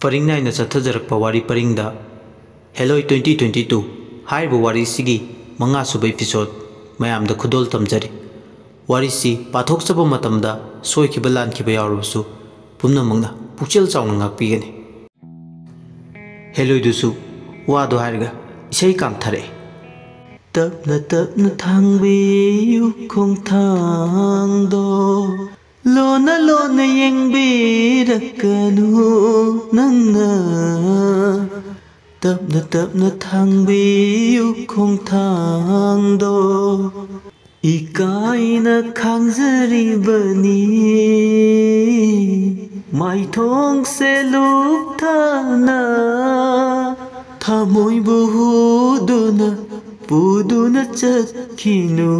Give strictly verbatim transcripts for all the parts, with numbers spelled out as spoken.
ꯄꯔꯤꯡ ꯅꯥꯏꯅ ꯆꯠꯊꯖꯔꯛꯄ ꯋꯥꯔꯤ ꯄꯔꯤꯡꯗ ꯍꯦꯂꯣꯏ twenty twenty two ꯍꯥꯏꯔꯤꯕ ꯋꯥꯔꯤꯁꯤꯒꯤ ꯃꯉꯥꯁꯨꯕ episode ꯃꯌꯥꯝꯗ ꯈꯨꯗꯣꯜ ꯇꯝꯖꯔꯤ꯫ ꯋꯥꯔꯤꯁꯤ ꯄꯥꯊꯣꯛꯆꯕ ꯃꯇꯝꯗ ꯁꯣꯏꯈꯤꯕ ꯂꯥꯟꯈꯤꯕ ꯌꯥꯎꯔꯕꯁꯨ ꯄꯨꯝꯅꯃꯛꯅ ꯄꯨꯛꯆꯦꯜ ꯆꯥꯎꯅ ꯉꯥꯛꯄꯤꯒꯅꯤ꯫ ꯍꯦꯂꯣꯏꯗꯨꯁꯨ ꯋꯥꯗꯨ ꯍꯥꯏꯔꯒ ꯏꯁꯩ ꯀꯥꯡꯊꯔꯛꯑꯦ꯫ ꯇꯞꯅ ꯇꯞꯅ ꯊꯥꯡꯕꯤꯌꯨ ꯈꯣꯡꯊꯥꯡꯗꯣ, ꯂꯣꯟꯅ ꯂꯣꯟꯅ ꯌꯦꯡꯕꯤꯔꯛꯀꯅꯨ ꯅꯪꯅ꯫ ꯇꯞꯅ ꯇꯞꯅ ꯊꯥꯡꯕꯤꯌꯨ ꯈꯣꯡꯊꯥꯡꯗꯣ, ꯏꯀꯥꯏꯅ ꯈꯥꯡꯖꯔꯤꯕꯅꯤ꯫ ꯃꯥꯏꯊꯣꯡꯁꯦ ꯂꯨꯞꯊꯥꯅ ꯊꯃꯣꯏꯕꯨ ꯍꯨꯗꯨꯅ ꯄꯨꯗꯨꯅ ꯆꯠꯈꯤꯅꯨ꯫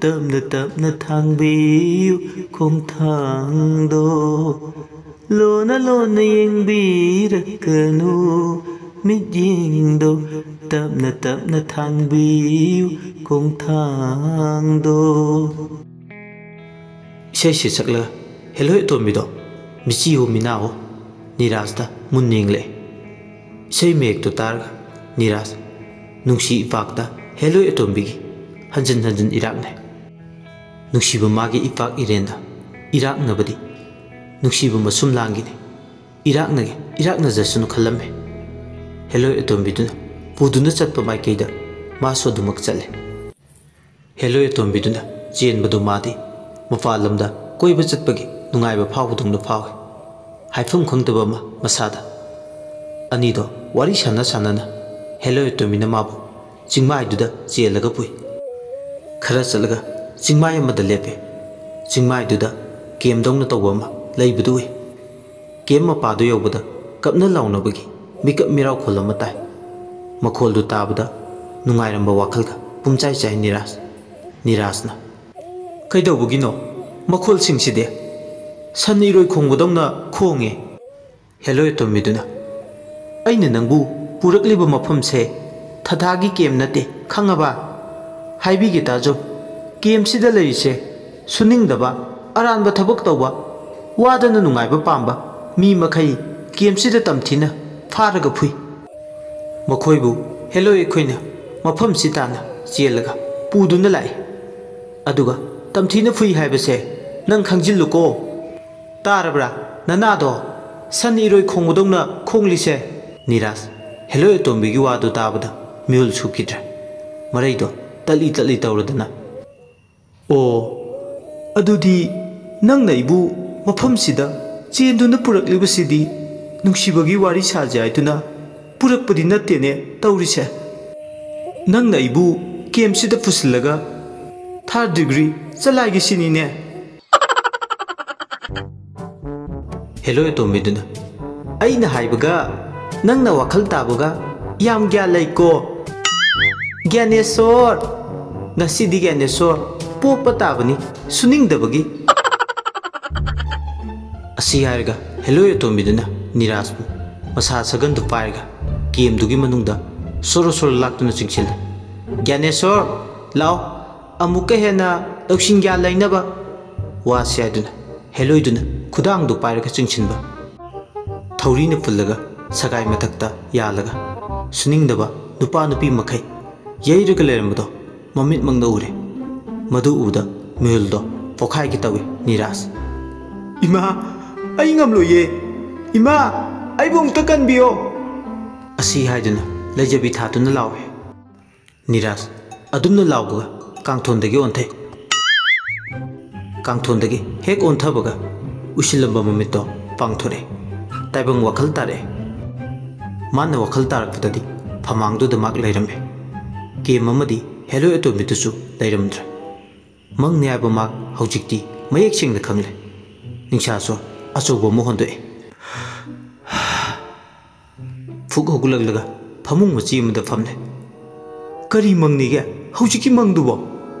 ꯇꯞꯅ ꯇꯞꯅ ꯊꯥꯡꯕꯤꯌꯨ ꯈꯣꯡꯊꯥꯡꯗꯣ, ꯂꯣꯟꯅ ꯂꯣꯟꯅ ꯌꯦꯡꯕꯤꯔꯛꯀꯅꯨ꯫ ꯃꯤꯠꯌꯦꯡꯗꯣ ꯇꯞꯅ ꯇꯞꯅ ꯊꯥꯡꯕꯤꯌꯨ ꯈꯣꯡꯊꯥꯡꯗꯣ꯫ ꯏꯁꯩꯁꯤ ꯁꯛꯂꯒ ꯍꯦꯂꯣꯏ ꯑꯇꯣꯝꯕꯤꯗꯣ ꯃꯤꯆꯤ ꯍꯣ ꯃꯤꯅꯥ ꯍꯣ ꯅꯤꯔꯥꯖꯇ ꯃꯨꯟꯅ ꯌꯦꯡꯂꯛꯑꯦ꯫ ꯏꯁꯩ ꯃꯌꯦꯛꯇꯨ ꯇꯥꯔꯒ ꯅꯤꯔꯥꯖ ꯅꯨꯡꯁꯤ ꯏꯄꯥꯛꯇ ꯍꯦꯂꯣꯏ ꯑꯇꯣꯝꯕꯤꯒꯤ ꯍꯟꯖꯤꯟ ꯍꯟꯖꯤꯟ ꯏꯔꯥꯛꯅꯩ꯫ ꯅꯨꯡꯁꯤꯕ ꯃꯥꯒꯤ ꯏꯄꯥꯛ ꯏꯔꯦꯟꯗ ꯏꯔꯥꯛꯅꯕꯗꯤ ꯅꯨꯡꯁꯤꯕ ꯃꯁꯨꯝ ꯂꯥꯡꯒꯤꯅꯤ꯫ ꯏꯔꯥꯛꯅꯒꯦ ꯏꯔꯥꯛꯅꯖꯁꯅꯨ ꯈꯜꯂꯝꯃꯦ꯫ ꯍꯦꯂꯣꯏ ꯑꯇꯣꯝꯕꯤꯗꯨꯅ ꯄꯨꯗꯨꯅ ꯆꯠꯄ ꯃꯥꯏꯀꯩꯗ ꯃꯥꯁꯨ ꯑꯗꯨꯃꯛ ꯆꯠꯂꯦ꯫ ꯍꯦꯂꯣꯏ ꯑꯇꯣꯝꯕꯤꯗꯨꯅ ꯆꯦꯟꯕꯗꯨ ꯃꯥꯗꯤ ꯃꯄꯥꯟ ꯂꯝꯗ ꯀꯣꯏꯕ ꯆꯠꯄꯒꯤ ꯅꯨꯡꯉꯥꯏꯕ ꯐꯥꯎꯕꯗꯧꯅ ꯐꯥꯎꯏ꯫ ꯍꯥꯏꯐꯝ ꯈꯪꯗꯕ ꯑꯃ ꯃꯁꯥꯗ꯫ ꯑꯅꯤꯗꯣ ꯋꯥꯔꯤ ꯁꯥꯟꯅ ꯁꯥꯟꯅꯅ ꯍꯦꯂꯣꯏ ꯑꯇꯣꯝꯕꯤꯅ ꯃꯥꯕꯨ ꯆꯤꯡꯃꯥꯏꯗꯨꯗ ꯆꯦꯜꯂꯒ ꯄꯨꯏ꯫ ꯈꯔ ꯆꯠꯂꯒ ꯆꯤꯡꯃꯥꯏ ꯑꯃꯗ ꯂꯦꯞꯄꯦ꯫ ꯆꯤꯡꯃꯥꯏꯗꯨꯗ ꯀꯦꯝꯗꯧꯅ ꯇꯧꯕ ꯑꯃ ꯂꯩꯕꯗꯨ ꯎꯏ꯫ ꯀꯦꯝ ꯃꯄꯥꯗꯨ ꯌꯧꯕꯗ ꯀꯞꯅ ꯂꯥꯎꯅꯕꯒꯤ ꯃꯤꯀꯞ ꯃꯤꯔꯥꯎꯈꯣꯜ ꯑꯃ ꯇꯥꯏ꯫ ꯃꯈꯣꯜꯗꯨ ꯇꯥꯕꯗ ꯅꯨꯡꯉꯥꯏꯔꯝꯕ ꯋꯥꯈꯜꯒ ꯄꯨꯝꯆꯥꯏ ꯆꯥꯏ ꯅꯤꯔꯥꯖ꯫ ꯅꯤꯔꯥꯖꯅ, "ꯀꯩꯗꯧꯕꯒꯤꯅꯣ ꯃꯈꯣꯜꯁꯤꯡꯁꯤꯗꯤ? ꯁꯟ ꯏꯔꯣꯏ ꯈꯣꯡꯕꯗꯧꯅ ꯈꯣꯡꯉꯦ꯫" ꯍꯦꯂꯣꯏ ꯑꯇꯣꯝꯕꯤꯗꯨꯅ, "ꯑꯩꯅ ꯅꯪꯕꯨ ꯄꯨꯔꯛꯂꯤꯕ ꯃꯐꯝꯁꯦ ꯊꯥꯊꯥꯒꯤ ꯀꯦꯝ ꯅꯠꯇꯦ, ꯈꯪꯉꯕ? ꯍꯥꯏꯕꯤꯒꯦ ꯇꯥꯖꯧ, ꯀꯦꯝꯁꯤꯗ ꯂꯩꯔꯤꯁꯦ ꯁꯨꯅꯤꯡꯗꯕ, ꯑꯔꯥꯟꯕ ꯊꯕꯛ ꯇꯧꯕ, ꯋꯥꯗꯅ ꯅꯨꯡꯉꯥꯏꯕ ꯄꯥꯝꯕ, ꯃꯤ ꯃꯈꯩ ꯀꯦꯝꯁꯤꯗ ꯇꯝꯊꯤꯅ ꯐꯥꯔꯒ ꯐꯨꯏ꯫ ꯃꯈꯣꯏꯕꯨ ꯍꯦꯂꯣꯏ ꯑꯩꯈꯣꯏꯅ ꯃꯐꯝꯁꯤ ꯇꯥꯟꯅ ꯆꯦꯜꯂꯒ ꯄꯨꯗꯨꯅ ꯂꯥꯛꯏ꯫ ꯑꯗꯨꯒ ꯇꯝꯊꯤꯅ ꯐꯨꯏ ꯍꯥꯏꯕꯁꯦ ꯅꯪ ꯈꯪꯖꯤꯜꯂꯨꯀꯣ꯫ ꯇꯥꯔꯕ꯭ꯔꯥ ꯅꯅꯥꯗꯣ? ꯁꯟ ꯏꯔꯣꯏ ꯈꯣꯡꯕꯗꯧꯅ ꯈꯣꯡꯂꯤꯁꯦ꯫ ꯅꯤꯔꯥꯖ ꯍꯦꯂꯣꯏ ꯑꯇꯣꯝꯕꯤꯒꯤ ꯋꯥꯗꯨ ꯇꯥꯕꯗ ꯃꯤꯍꯨꯜ ꯁꯨꯈꯤꯗ꯭ꯔꯦ꯫ ꯃꯔꯩꯗꯣ ꯇꯠꯂꯤ ꯇꯠꯂꯤ ꯇꯧꯔꯗꯅ, "ꯑꯣ, ꯑꯗꯨꯗꯤ ꯅꯪꯅ ꯑꯩꯕꯨ ꯃꯐꯝꯁꯤꯗ ꯆꯦꯟꯗꯨꯅ ꯄꯨꯔꯛꯂꯤꯕꯁꯤꯗꯤ ꯅꯨꯡꯁꯤꯕꯒꯤ ꯋꯥꯔꯤ ꯁꯥꯖꯦ ꯍꯥꯏꯗꯨꯅ ꯄꯨꯔꯛꯄꯗꯤ ꯅꯠꯇꯦꯅꯦ ꯇꯧꯔꯤꯁꯦ꯫ ꯅꯪꯅ ꯑꯩꯕꯨ ꯀꯦꯝꯁꯤꯗ ꯄꯨꯁꯤꯜꯂꯒ ꯊꯥꯔꯠ ꯗꯤꯒ꯭ꯔꯤ ꯆꯂꯥꯏꯒꯦ ꯁꯤꯅꯤꯅꯦ?" ꯍꯦꯂꯣꯏ ꯑꯇꯣꯝꯕꯤꯗꯨꯅ, "ꯑꯩꯅ ꯍꯥꯏꯕꯒ ꯅꯪꯅ ꯋꯥꯈꯜ ꯇꯥꯕꯒ ꯌꯥꯝ ꯒ꯭ꯌꯥꯟ ꯂꯩꯀꯣ꯫ ꯒ꯭ꯌꯥꯅꯦꯁꯣꯔ, ꯉꯁꯤꯗꯤ ꯒ꯭ꯌꯥꯅꯦꯁꯣꯔ ꯄꯣꯞꯄ ꯇꯥꯕꯅꯤ ꯁꯨꯅꯤꯡꯗꯕꯒꯤ꯫" ꯑꯁꯤ ꯍꯥꯏꯔꯒ ꯍꯦꯂꯣꯏ ꯑꯇꯣꯝꯕꯤꯗꯨꯅ ꯅꯤꯔꯥꯖꯄꯨ ꯃꯁꯥ ꯁꯒꯟꯗꯨ ꯄꯥꯏꯔꯒ ꯀꯦꯝꯗꯨꯒꯤ ꯃꯅꯨꯡꯗ ꯁꯣꯔꯣ ꯁꯣꯔꯣ ꯂꯥꯛꯇꯨꯅ ꯆꯤꯡꯁꯤꯜꯂꯦ꯫ "ꯒ꯭ꯌꯥꯅꯦꯁꯣꯔ, ꯂꯥꯛꯑꯣ, ꯑꯃꯨꯛꯀ ꯍꯦꯟꯅ ꯂꯧꯁꯤꯡ ꯒ꯭ꯌꯥꯟ ꯂꯩꯅꯕ ꯋꯥꯁꯤ" ꯍꯥꯏꯗꯨꯅ ꯍꯦꯂꯣꯏꯗꯨꯅ ꯈꯨꯗꯥꯡꯗꯨ ꯄꯥꯏꯔꯒ ꯆꯤꯡꯁꯤꯟꯕ꯫ ꯊꯧꯔꯤꯅ ꯄꯨꯜꯂꯒ ꯁꯒꯥꯏ ꯃꯊꯛꯇ ꯌꯥꯜꯂꯒ ꯁꯨꯅꯤꯡꯗꯕ ꯅꯨꯄꯥ ꯅꯨꯄꯤ ꯃꯈꯩ ꯌꯩꯔꯒ ꯂꯩꯔꯝꯕꯗꯣ ꯃꯃꯤꯠꯃꯛꯅ ꯎꯔꯦ꯫ ꯃꯗꯨ ꯎꯕꯗ ꯃꯤꯍꯨꯜꯗꯣ ꯄꯣꯛꯈꯥꯏꯒꯦ ꯇꯧꯏ ꯅꯤꯔꯥꯖ꯫ "ꯏꯃꯥ, ꯑꯩ ꯉꯝꯂꯣꯏꯌꯦ꯫ ꯏꯃꯥ, ꯑꯩꯕꯨ ꯑꯃꯨꯛꯇ ꯀꯟꯕꯤꯌꯣ!" ꯑꯁꯤ ꯍꯥꯏꯗꯨꯅ ꯂꯩꯖꯕꯤ ꯊꯥꯗꯨꯅ ꯂꯥꯎꯏ꯫ ꯅꯤꯔꯥꯖ ꯑꯗꯨꯝꯅ ꯂꯥꯎꯕꯒ ꯀꯥꯡꯊꯣꯟꯗꯒꯤ ꯑꯣꯟꯊꯩ꯫ ꯀꯥꯡꯊꯣꯟꯗꯒꯤ ꯍꯦꯛ ꯑꯣꯟꯊꯕꯒ ꯎꯏꯁꯤꯜꯂꯝꯕ ꯃꯃꯤꯠꯇꯣ ꯄꯥꯡꯊꯣꯔꯛꯑꯦ꯫ ꯇꯥꯏꯕꯪ ꯋꯥꯈꯜ ꯇꯥꯔꯛꯑꯦ꯫ ꯃꯥꯅ ꯋꯥꯈꯜ ꯇꯥꯔꯛꯄꯗꯗꯤ ꯐꯃꯥꯡꯗꯨꯗ ꯃꯥꯛ ꯂꯩꯔꯝꯃꯦ꯫ ꯀꯦꯝ ꯑꯃꯗꯤ ꯍꯦꯂꯣꯏ ꯑꯇꯣꯝꯕꯤꯗꯨꯁꯨ ꯂꯩꯔꯝꯗ꯭ꯔꯦ꯫ ꯃꯪꯅꯤ ꯍꯥꯏꯕ ꯃꯥꯛ ꯍꯧꯖꯤꯛꯇꯤ ꯃꯌꯦꯛ ꯁꯦꯡꯅ ꯈꯪꯂꯦ꯫ ꯅꯤꯡꯁꯥꯁꯨ ꯑꯆꯧꯕ ꯑꯃ ꯍꯣꯟꯗꯣꯛꯑꯦ꯫ ꯐꯨꯛ ꯍꯧꯒꯠꯂꯛꯂꯒ ꯐꯃꯨꯡ ꯃꯆꯤ ꯑꯃꯗ ꯐꯝꯂꯦ꯫ ꯀꯔꯤ ꯃꯪꯅꯤꯒꯦ ꯍꯧꯖꯤꯛꯀꯤ ꯃꯪꯗꯨꯕꯣ?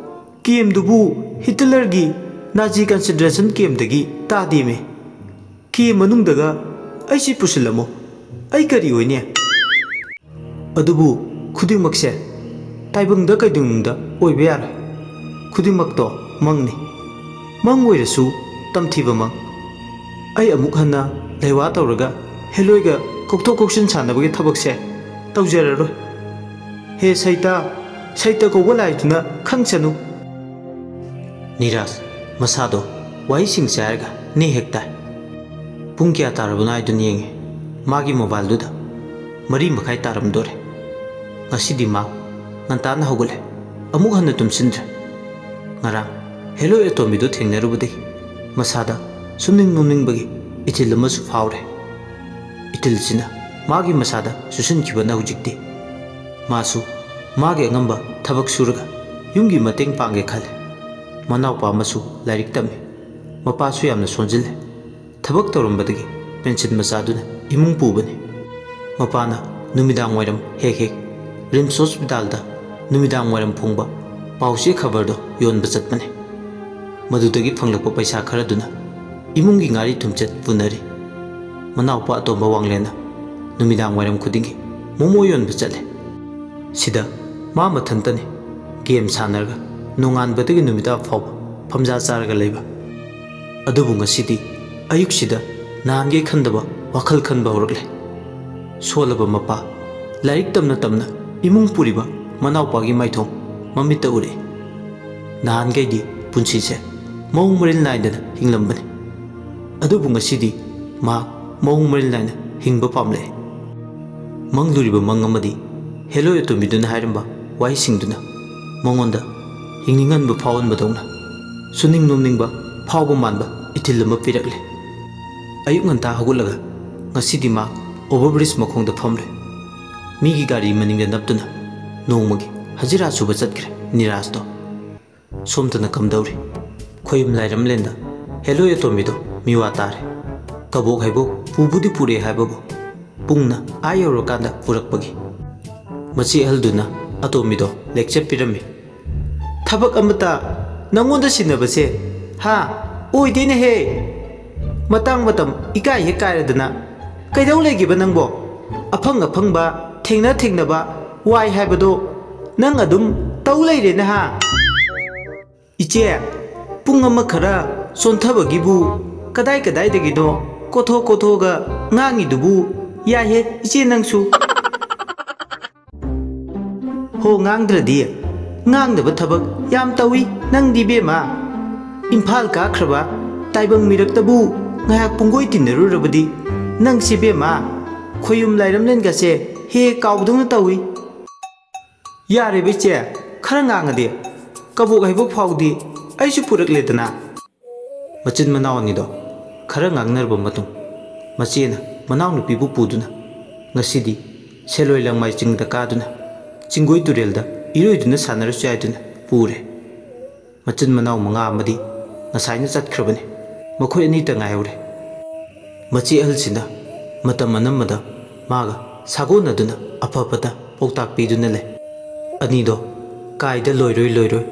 ꯀꯦꯝꯗꯨꯕꯨ ꯍꯤꯇꯂꯔꯒꯤ ꯅꯥꯖꯤ ꯀꯟꯁꯦꯟꯇ꯭ꯔꯦꯁꯟ ꯀꯦꯝꯗꯒꯤ ꯇꯥꯗꯦꯃꯤ꯫ ꯀꯦꯝ ꯃꯅꯨꯡꯗꯒ ꯑꯩꯁꯤ ꯄꯨꯁꯤꯜꯂꯝꯃꯣ꯫ ꯑꯩ ꯀꯔꯤ ꯑꯣꯏꯅꯤ? ꯑꯗꯨꯕꯨ ꯈꯨꯗꯤꯡꯃꯛꯁꯦ ꯇꯥꯏꯕꯪꯗ ꯀꯩꯗꯧꯅꯨꯡꯗ ꯑꯣꯏꯕ ꯌꯥꯔꯣꯏ꯫ ꯈꯨꯗꯤꯡꯃꯛꯇꯣ ꯃꯪꯅꯤ꯫ ꯃꯪ ꯑꯣꯏꯔꯁꯨ ꯇꯝꯊꯤꯕ ꯃꯪ꯫ ꯑꯩ ꯑꯃꯨꯛ ꯍꯟꯅ ꯂꯩꯋꯥ ꯇꯧꯔꯒ ꯍꯦꯂꯣꯏꯒ ꯀꯧꯊꯣꯛ ꯀꯧꯁꯤꯟ ꯁꯥꯟꯅꯕꯒꯤ ꯊꯕꯛꯁꯦ ꯇꯧꯖꯔꯔꯣꯏ꯫ ꯍꯦ ꯁꯩꯇꯥ, ꯁꯩꯇ ꯀꯧꯕ ꯂꯥꯏꯗꯨꯅ ꯈꯪꯁꯅꯨ꯫ ꯅꯤꯔꯥꯖ ꯃꯁꯥꯗꯣ ꯋꯥꯍꯩꯁꯤꯡ ꯆꯥꯏꯔꯒ ꯅꯦ ꯍꯦꯛ ꯇꯥꯏ꯫ ꯄꯨꯡ ꯀꯌꯥ ꯇꯥꯔꯕꯅꯣ ꯍꯥꯏꯗꯨꯅ ꯌꯦꯡꯉꯦ꯫ ꯃꯥꯒꯤ ꯃꯣꯕꯥꯏꯜꯗꯨꯗ ꯃꯔꯤ ꯃꯈꯥꯏ ꯇꯥꯔꯝꯗꯣꯔꯦ꯫ ꯉꯁꯤꯗꯤ ꯃꯥ ꯉꯟꯇꯥꯅ ꯍꯧꯒꯠꯂꯦ꯫ ꯑꯃꯨꯛ ꯍꯟꯅ ꯇꯨꯝꯁꯤꯟꯗ꯭ꯔꯦ꯫ ꯉꯔꯥꯡ ꯍꯦꯂꯣꯏ ꯑꯇꯣꯝꯕꯤꯗꯨ ꯊꯦꯡꯅꯔꯨꯕꯗꯒꯤ ꯃꯁꯥꯗ ꯁꯨꯝꯅꯤꯡ ꯅꯣꯝꯅꯤꯡꯕꯒꯤ ꯏꯊꯤꯜ ꯑꯃꯁꯨ ꯐꯥꯎꯔꯦ꯫ ꯏꯊꯤꯜꯁꯤꯅ ꯃꯥꯒꯤ ꯃꯁꯥꯗ ꯆꯨꯁꯤꯟꯈꯤꯕꯅ ꯍꯧꯖꯤꯛꯇꯤ ꯃꯥꯁꯨ ꯃꯥꯒꯤ ꯑꯉꯝꯕ ꯊꯕꯛ ꯁꯨꯔꯒ ꯌꯨꯝꯒꯤ ꯃꯇꯦꯡ ꯄꯥꯡꯒꯦ ꯈꯜꯂꯦ꯫ ꯃꯅꯥꯎꯄꯥ ꯑꯃꯁꯨ ꯂꯥꯏꯔꯤꯛ ꯇꯝꯃꯤ꯫ ꯃꯄꯥꯁꯨ ꯌꯥꯝꯅ ꯁꯣꯟꯖꯤꯜꯂꯦ꯫ ꯊꯕꯛ ꯇꯧꯔꯝꯕꯗꯒꯤ ꯄꯦꯟꯁꯤꯟ ꯃꯆꯥꯗꯨꯅ ꯏꯃꯨꯡ ꯄꯨꯕꯅꯤ꯫ ꯃꯄꯥꯅ ꯅꯨꯃꯤꯗꯥꯡ ꯋꯥꯏꯔꯝ ꯍꯦꯛ ꯍꯦꯛ ꯔꯤꯝꯁ ꯍꯣꯁꯄꯤꯇꯥꯜꯗ ꯅꯨꯃꯤꯗꯥꯡ ꯋꯥꯏꯔꯝ ꯐꯣꯡꯕ ꯄꯥꯎꯆꯦ ꯈꯕꯔꯗꯣ ꯌꯣꯟꯕ ꯆꯠꯄꯅꯤ꯫ ꯃꯗꯨꯗꯒꯤ ꯐꯪꯂꯛꯄ ꯄꯩꯁꯥ ꯈꯔꯗꯨꯅ ꯏꯃꯨꯡꯒꯤ ꯉꯥꯔꯤ ꯊꯨꯝꯆꯠ ꯄꯨꯅꯔꯤ꯫ ꯃꯅꯥꯎꯄꯥ ꯑꯇꯣꯝꯕ ꯋꯥꯡꯂꯦꯟꯅ ꯅꯨꯃꯤꯗꯥꯡ ꯋꯥꯏꯔꯝ ꯈꯨꯗꯤꯡꯒꯤ ꯃꯣꯃꯣ ꯌꯣꯟꯕ ꯆꯠꯂꯦ꯫ ꯁꯤꯗ ꯃꯥ ꯃꯊꯟꯇꯅꯤ ꯒꯦꯝ ꯁꯥꯟꯅꯔꯒ ꯅꯣꯡꯉꯥꯟꯕꯗꯒꯤ ꯅꯨꯃꯤꯗꯥꯡ ꯐꯥꯎꯕ ꯐꯝꯖꯥ ꯆꯥꯔꯒ ꯂꯩꯕ꯫ ꯑꯗꯨꯕꯨ ꯉꯁꯤꯗꯤ ꯑꯌꯨꯛꯁꯤꯗ ꯅꯍꯥꯟꯒꯩ ꯈꯟꯗꯕ ꯋꯥꯈꯜ ꯈꯟꯕ ꯍꯧꯔꯛꯂꯦ꯫ ꯁꯣꯜꯂꯕ ꯃꯄꯥ, ꯂꯥꯏꯔꯤꯛ ꯇꯝꯅ ꯇꯝꯅ ꯏꯃꯨꯡ ꯄꯨꯔꯤꯕ ꯃꯅꯥꯎꯄꯥꯒꯤ ꯃꯥꯏꯊꯣꯡ ꯃꯃꯤꯠꯇ ꯎꯔꯛꯏ꯫ ꯅꯍꯥꯟꯒꯩꯗꯤ ꯄꯨꯟꯁꯤꯁꯦ ꯃꯑꯣꯡ ꯃꯔꯤꯜ ꯅꯥꯏꯗꯅ ꯍꯤꯡꯂꯝꯕꯅꯤ꯫ ꯑꯗꯨꯕꯨ ꯉꯁꯤꯗꯤ ꯃꯍꯥꯛ ꯃꯑꯣꯡ ꯃꯔꯤꯜ ꯅꯥꯏꯅ ꯍꯤꯡꯕ ꯄꯥꯝꯂꯛꯏ꯫ ꯃꯪꯂꯨꯔꯤꯕ ꯃꯪ ꯑꯃꯗꯤ ꯍꯦꯂꯣꯏ ꯑꯇꯣꯝꯕꯤꯗꯨꯅ ꯍꯥꯏꯔꯝꯕ ꯋꯥꯍꯩꯁꯤꯡꯗꯨꯅ ꯃꯉꯣꯟꯗ ꯍꯤꯡꯅꯤꯡꯍꯟꯕ ꯐꯥꯎꯍꯟꯕꯗꯧꯅ ꯁꯨꯅꯤꯡ ꯅꯣꯝꯅꯤꯡꯕ ꯐꯥꯎꯕ ꯃꯥꯟꯕ ꯏꯊꯤꯜ ꯑꯃ ꯄꯤꯔꯛꯂꯦ꯫ ꯑꯌꯨꯛ ꯉꯟꯇꯥ ꯍꯧꯒꯠꯂꯒ ꯉꯁꯤꯗꯤ ꯃꯥ ꯑꯣꯚꯔ ꯕ꯭ꯔꯤꯖ ꯃꯈꯣꯡꯗ ꯐꯝꯂꯦ꯫ ꯃꯤꯒꯤ ꯒꯥꯔꯤ ꯃꯅꯤꯡꯗ ꯅꯞꯇꯨꯅ ꯅꯣꯡꯃꯒꯤ ꯍꯖꯤꯔꯥ ꯁꯨꯕ ꯆꯠꯈ꯭ꯔꯦ ꯅꯤꯔꯥꯖꯇꯣ꯫ ꯁꯣꯝꯗꯅ ꯀꯝꯗꯧꯔꯤ? ꯈꯣꯌꯨꯝ ꯂꯥꯏꯔꯝꯂꯦꯟꯗ ꯍꯦꯂꯣꯏ ꯑꯇꯣꯝꯕꯤꯗꯣ ꯃꯤꯋꯥ ꯇꯥꯔꯦ꯫ ꯀꯕꯣꯛ ꯍꯩꯕꯣꯛ ꯄꯨꯕꯨꯗꯤ ꯄꯨꯔꯛꯑꯦ ꯍꯥꯏꯕꯕꯨ ꯄꯨꯡꯅ ꯑꯥ ꯌꯧꯔꯀꯥꯟꯗ ꯄꯨꯔꯛꯄꯒꯤ꯫ ꯃꯆꯦ ꯑꯍꯜꯗꯨꯅ ꯑꯇꯣꯝꯕꯤꯗꯣ ꯂꯦꯛꯆꯔ ꯄꯤꯔꯝꯃꯤ꯫ "ꯊꯕꯛ ꯑꯃꯇ ꯅꯪꯉꯣꯟꯗ ꯁꯤꯟꯅꯕꯁꯦ, ꯍꯥ, ꯑꯣꯏꯗꯦꯅꯦꯍꯦ꯫ ꯃꯇꯥꯡ ꯃꯇꯝ ꯏꯀꯥꯏ ꯍꯦꯛ ꯀꯥꯏꯔꯗꯅ꯫ ꯀꯩꯗꯧ ꯂꯩꯒꯦꯕ ꯅꯪꯕꯣ? ꯑꯐꯪ ꯑꯐꯪꯕ, ꯊꯦꯡꯅ ꯊꯦꯡꯅꯕ ꯋꯥꯏ ꯍꯥꯏꯕꯗꯣ ꯅꯪ ꯑꯗꯨꯝ ꯇꯧ ꯂꯩꯔꯦꯅꯦ ꯍꯥ?" "ꯏꯆꯦ, ꯄꯨꯡ ꯑꯃ ꯈꯔ ꯆꯣꯟꯊꯕꯒꯤꯕꯨ ꯀꯗꯥꯏ ꯀꯗꯥꯏꯗꯒꯤꯅꯣ ꯀꯣꯊꯣꯛ ꯀꯣꯊꯣꯛꯑꯒ ꯉꯥꯡꯉꯤꯗꯨꯕꯨ꯫ ꯌꯥꯏꯍꯦ ꯏꯆꯦ ꯅꯪꯁꯨ꯫ ꯍꯣ, ꯉꯥꯡꯗ꯭ꯔꯗꯤ꯫ ꯉꯥꯡꯗꯕ ꯊꯕꯛ ꯌꯥꯝ ꯇꯧꯏ ꯅꯪꯗꯤ ꯏꯕꯦꯝꯃ꯫ ꯏꯝꯐꯥꯜ ꯀꯥꯈ꯭ꯔꯕ ꯇꯥꯏꯕꯪ ꯃꯤꯔꯛꯇꯕꯨ ꯉꯥꯏꯍꯥꯛ ꯄꯨꯡꯒꯣꯏ ꯇꯤꯟꯅꯔꯨꯔꯕꯗꯤ ꯅꯪꯁꯤ ꯏꯕꯦꯝꯃ, ꯈꯣꯌꯨꯝ ꯂꯥꯏꯔꯝꯂꯦꯟꯒꯁꯦ ꯍꯦꯛ ꯀꯥꯎꯕꯗꯧꯅ ꯇꯧꯏ꯫ ꯌꯥꯔꯦꯕ ꯏꯆꯦ, ꯈꯔ ꯉꯥꯡꯉꯗꯤ꯫ ꯀꯕꯣꯛ ꯍꯩꯕꯣꯛ ꯐꯥꯎꯗꯤ ꯑꯩꯁꯨ ꯄꯨꯔꯛꯂꯦꯗꯅ꯫ ꯃꯆꯤꯟ ꯃꯅꯥꯎ ꯑꯅꯤꯗꯣ ꯈꯔ ꯉꯥꯡꯅꯔꯕ ꯃꯇꯨꯡ, ꯃꯆꯦꯅ ꯃꯅꯥꯎꯅꯨꯄꯤꯕꯨ ꯄꯨꯗꯨꯅ ꯉꯁꯤꯗꯤ ꯁꯦꯂꯣꯏ ꯂꯪꯃꯥꯏ ꯆꯤꯡꯗ ꯀꯥꯗꯨꯅ ꯆꯤꯡꯒꯣꯏ ꯇꯨꯔꯦꯜꯗ ꯏꯔꯣꯏꯗꯨꯅ ꯁꯥꯟꯅꯔꯨꯁꯤ ꯍꯥꯏꯗꯨꯅ ꯄꯨꯔꯦ꯫ ꯃꯆꯤꯟ ꯃꯅꯥꯎ ꯃꯉꯥ ꯑꯃꯗꯤ ꯉꯁꯥꯏꯅ ꯆꯠꯈ꯭ꯔꯕꯅꯤ꯫ ꯃꯈꯣꯏ ꯑꯅꯤꯇ ꯉꯥꯏꯍꯧꯔꯦ꯫ ꯃꯆꯦ ꯑꯍꯜꯁꯤꯅ ꯃꯇꯝ ꯑꯅꯝꯕꯗ ꯃꯥꯒ ꯁꯥꯒꯣꯟꯅꯗꯨꯅ ꯑꯐ ꯐꯠꯇ ꯄꯥꯎꯇꯥꯛ ꯄꯤꯗꯨꯅ ꯂꯩ꯫ ꯑꯅꯤꯗꯣ ꯀꯥꯏꯗ ꯂꯣꯏꯔꯣꯏ ꯂꯣꯏꯔꯣꯏ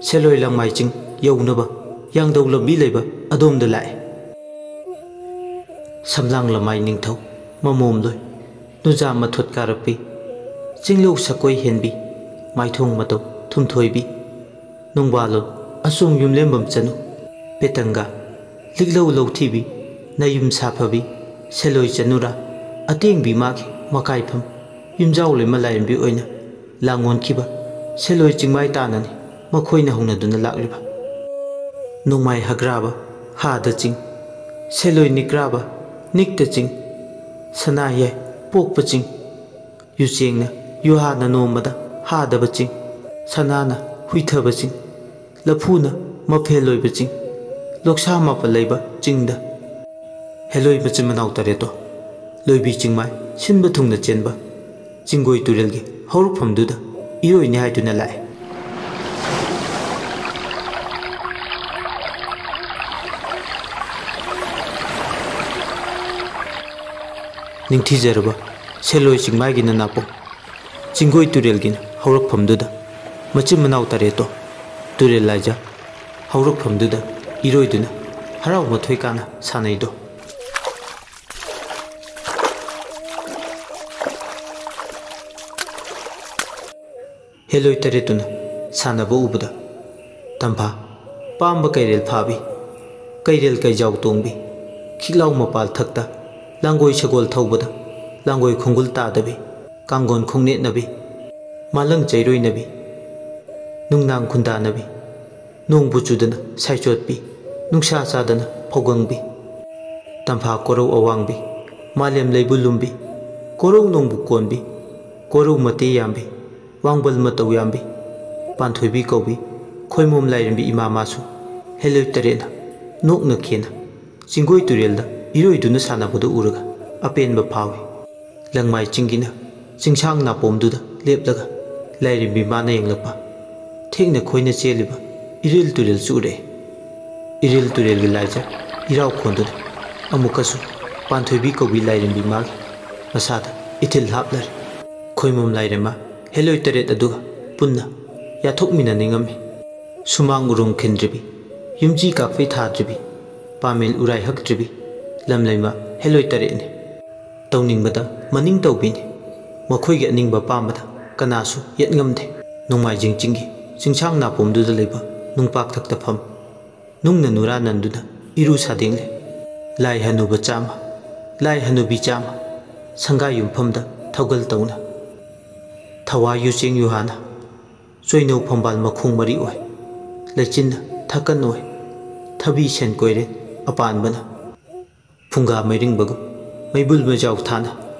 ꯁꯦꯂꯣꯏ ꯂꯪꯃꯥꯏ ꯆꯤꯡ ꯌꯧꯅꯕ ꯌꯥꯡꯗꯧ ꯂꯝꯕꯤ ꯂꯩꯕ ꯑꯗꯣꯝꯗ ꯂꯥꯛꯑꯦ꯫ ꯁꯝꯂꯥꯡ ꯂꯃꯥꯏ ꯅꯤꯡꯊꯧ ꯃꯃꯣꯝꯂꯣꯏ ꯅꯨꯖꯥ ꯃꯊꯣꯠ ꯀꯥꯔꯛꯄꯤ ꯆꯤꯡꯂꯧ ꯁꯛꯀꯣꯏ ꯍꯦꯟꯕꯤ ꯃꯥꯏꯊꯣꯡ ꯃꯇꯧ ꯊꯨꯝꯊꯣꯏꯕꯤ ꯅꯣꯡꯕꯥꯜꯂꯣꯟ ꯑꯁꯣꯝ ꯌꯨꯝꯂꯦꯝꯕꯝ ꯆꯅꯨ ꯄꯦꯇꯪꯒ ꯂꯤꯛꯂꯧ ꯂꯧꯊꯤꯕꯤ ꯅꯌꯨꯝ ꯁꯥꯐꯕꯤ ꯁꯦꯂꯣꯏ ꯆꯅꯨꯔꯥ ꯑꯇꯦꯡꯕꯤ ꯃꯥꯒꯤ ꯃꯀꯥꯏꯐꯝ ꯌꯨꯝꯖꯥꯎ ꯂꯩꯃ ꯂꯥꯏꯔꯦꯝꯕꯤ ꯑꯣꯏꯅ ꯂꯥꯡꯑꯣꯟꯈꯤꯕ ꯁꯦꯂꯣꯏ ꯆꯤꯡꯃꯥꯏ ꯇꯥꯟꯅꯅꯤ ꯃꯈꯣꯏꯅ ꯍꯧꯅꯗꯨꯅ ꯂꯥꯛꯂꯤꯕ꯫ ꯅꯣꯡꯃꯥꯏ ꯍꯒ꯭ꯔꯥꯕ ꯍꯥꯗ ꯆꯤꯡ, ꯁꯦꯂꯣꯏ ꯅꯤꯛ꯭ꯔꯥꯕ ꯅꯤꯛꯇ ꯆꯤꯡ, ꯁꯅꯥ ꯌꯥꯏ ꯄꯣꯛꯄ ꯆꯤꯡ, ꯌꯨꯆꯦꯡꯅ ꯌꯨꯍꯥꯅ ꯅꯣꯝꯕꯗ ꯍꯥꯗꯕ ꯆꯤꯡ, ꯁꯅꯥꯅ ꯍꯨꯏꯊꯕ ꯆꯤꯡ, ꯂꯐꯨꯅ ꯃꯐꯦꯜ ꯂꯣꯏꯕ ꯆꯤꯡ, ꯂꯣꯛꯁꯥ ꯃꯥꯄꯜ ꯂꯩꯕ ꯆꯤꯡꯗ ꯍꯦꯂꯣꯏ ꯃꯆꯤꯟ ꯃꯅꯥꯎ ꯇꯔꯦꯠꯇꯣ ꯂꯣꯏꯕꯤ ꯆꯤꯡꯃꯥꯏ ꯁꯤꯟꯕ ꯊꯨꯡꯅ ꯆꯦꯟꯕ ꯆꯤꯡꯒꯣꯏ ꯇꯨꯔꯦꯜꯒꯤ ꯍꯧꯔꯛꯐꯝꯗꯨꯗ ꯏꯔꯣꯏꯅꯤ ꯍꯥꯏꯗꯨꯅ ꯂꯥꯛꯑꯦ꯫ ꯅꯤꯡꯊꯤꯖꯔꯕ ꯁꯦꯂꯣꯏ ꯆꯤꯡꯃꯥꯏꯒꯤ ꯅꯅꯥꯄꯣ ꯆꯤꯡꯒꯣꯏ ꯇꯨꯔꯦꯜꯒꯤ ꯍꯧꯔꯛꯐꯝꯗꯨꯗ ꯃꯆꯤꯟ ꯃꯅꯥꯎ ꯇꯔꯦꯠꯇꯣ ꯇꯨꯔꯦꯜ ꯂꯥꯏꯖ ꯍꯧꯔꯛꯐꯝꯗꯨꯗ ꯏꯔꯣꯏꯗꯨꯅ ꯍꯔꯥꯎ ꯃꯊꯣꯏ ꯀꯥꯅ ꯁꯥꯟꯅꯩꯗꯣ꯫ ꯍꯦꯂꯣꯏ ꯇꯔꯦꯠꯇꯨꯅ ꯁꯥꯟꯅꯕ ꯎꯕꯗ ꯇꯝꯐꯥ ꯄꯥꯝꯕ ꯀꯩꯔꯦꯜ ꯐꯥꯕꯤ, ꯀꯩꯔꯦꯜ ꯀꯩꯖꯥꯎ ꯇꯣꯡꯕꯤ, ꯈꯤꯛꯂꯥꯎ ꯃꯄꯥꯜ ꯊꯛꯇ ꯂꯥꯡꯒꯣꯏ ꯁꯒꯣꯜ ꯊꯧꯕꯗ ꯂꯥꯡꯒꯣꯏ ꯈꯣꯡꯒꯨꯜ ꯇꯥꯗꯕꯤ, ꯀꯥꯡꯒꯣꯟ ꯈꯣꯡꯅꯦꯠꯅꯕꯤ, ꯃꯥꯂꯪ ꯆꯩꯔꯣꯏꯅꯕꯤ, ꯅꯨꯡꯅꯥꯡ ꯈꯨꯟꯗꯥꯅꯕꯤ, ꯅꯣꯡꯕꯨ ꯆꯨꯗꯅ ꯁꯥꯏꯆꯣꯠꯄꯤ, ꯅꯨꯡꯁꯥ ꯆꯥꯗꯅ ꯐꯧꯒꯪꯕꯤ, ꯇꯝꯐꯥ ꯀꯣꯔꯧ ꯑꯋꯥꯡꯕꯤ, ꯃꯥꯂꯦꯝ ꯂꯩꯕꯨ ꯂꯨꯝꯕꯤ, ꯀꯣꯔꯧ ꯅꯣꯡꯕꯨ ꯀꯣꯟꯕꯤ, ꯀꯣꯔꯧ ꯃꯇꯦ ꯌꯥꯝꯕꯤ, ꯋꯥꯡꯕꯜ ꯃꯇꯧ ꯌꯥꯝꯕꯤ, ꯄꯥꯟꯊꯣꯏꯕꯤ ꯀꯧꯕꯤ, ꯈꯣꯏꯃꯣꯝ ꯂꯥꯏꯔꯦꯝꯕꯤ ꯏꯃꯥ ꯃꯥꯁꯨ ꯍꯦꯂꯣꯏ ꯇꯔꯦꯠꯅ ꯅꯣꯛꯅ ꯈꯦꯅ ꯆꯤꯡꯒꯣꯏ ꯇꯨꯔꯦꯜꯗ ꯏꯔꯣꯏꯗꯨꯅ ꯁꯥꯟꯅꯕꯗꯨ ꯎꯔꯒ ꯑꯄꯦꯟꯕ ꯐꯥꯎꯏ꯫ ꯂꯪꯃꯥꯏ ꯆꯤꯡꯒꯤꯅ ꯆꯤꯡꯁꯥꯡ ꯅꯥꯄꯣꯝꯗꯨꯗ ꯂꯦꯞꯂꯒ ꯂꯥꯏꯔꯦꯝꯕꯤ ꯃꯥꯅ ꯌꯦꯡꯂꯛꯄ, ꯊꯦꯛꯅ ꯈꯣꯏꯅ ꯆꯦꯜꯂꯤꯕ ꯏꯔꯤꯜ ꯇꯨꯔꯦꯜꯁꯨ ꯎꯔꯛꯑꯦ꯫ ꯏꯔꯤꯜ ꯇꯨꯔꯦꯜꯒꯤ ꯂꯥꯏꯖ ꯏꯔꯥꯎ ꯈꯣꯟꯗꯨꯅ ꯑꯃꯨꯛꯀꯁꯨ ꯄꯥꯟꯊꯣꯏꯕꯤ ꯀꯧꯕꯤ ꯂꯥꯏꯔꯦꯝꯕꯤ ꯃꯥꯒꯤ ꯃꯁꯥꯗ ꯏꯊꯤꯜ ꯍꯥꯞꯂꯔꯦ꯫ ꯈꯣꯏꯃꯣꯝ ꯂꯥꯏꯔꯦꯝꯃ ꯍꯦꯂꯣꯏ ꯇꯔꯦꯠ ꯑꯗꯨꯒ ꯄꯨꯟꯅ ꯌꯥꯊꯣꯛꯃꯤꯟꯅꯅꯤꯡꯉꯝꯃꯤ꯫ ꯁꯨꯃꯥꯡ ꯎꯔꯨꯝ ꯈꯤꯟꯗ꯭ꯔꯤꯕꯤ, ꯌꯨꯝꯖꯤ ꯀꯥꯐꯩ ꯊꯥꯗ꯭ꯔꯤꯕꯤ, ꯄꯥꯃꯦꯜ ꯎꯔꯥꯏ ꯍꯛꯇ꯭ꯔꯤꯕꯤ, ꯂꯝꯂꯩꯃ ꯍꯦꯂꯣꯏ ꯇꯔꯦꯠꯅꯤ꯫ ꯇꯧꯅꯤꯡꯕꯗ ꯃꯅꯤꯡ ꯇꯧꯕꯤꯅꯤ꯫ ꯃꯈꯣꯏꯒꯤ ꯑꯅꯤꯡꯕ ꯄꯥꯝꯕꯗ ꯀꯅꯥꯁꯨ ꯌꯦꯠ ꯉꯝꯗꯦ꯫ ꯅꯣꯡꯃꯥꯏꯖꯤꯡ ꯆꯤꯡꯒꯤ ꯆꯤꯡꯁꯥꯡ ꯅꯥꯄꯣꯝꯗꯨꯗ ꯂꯩꯕ ꯅꯨꯡꯄꯥꯛꯊꯛꯇ ꯐꯝ, ꯅꯨꯡꯅ ꯅꯨꯔꯥ ꯅꯟꯗꯨꯅ ꯏꯔꯨ ꯁꯥꯗꯦꯡꯂꯦ꯫ ꯂꯥꯏ ꯍꯅꯨꯕ ꯆꯥꯝꯃ, ꯂꯥꯏ ꯍꯅꯨꯕꯤ ꯆꯥꯝꯃ, ꯁꯪꯒꯥꯏ ꯌꯨꯝꯐꯝꯗ ꯊꯧꯒꯜ ꯇꯧꯅ, ꯊꯋꯥ ꯌꯨꯆꯦꯡ ꯌꯨꯍꯥꯅ, ꯆꯣꯏꯅꯧ ꯐꯝꯕꯥꯜ ꯃꯈꯣꯡ ꯃꯔꯤ ꯑꯣꯏ, ꯂꯩꯆꯤꯟꯅ ꯊꯥꯀꯟ ꯑꯣꯏ, ꯊꯕꯤ ꯁꯦꯟ ꯀꯣꯏꯔꯦꯟ ꯑꯄꯥꯟꯕꯅ, ꯐꯨꯡꯒꯥ ꯃꯩꯔꯤꯡꯕꯒꯨꯝ ꯃꯩꯕꯨꯜ ꯃꯩꯖꯥꯎ ꯊꯥꯅ,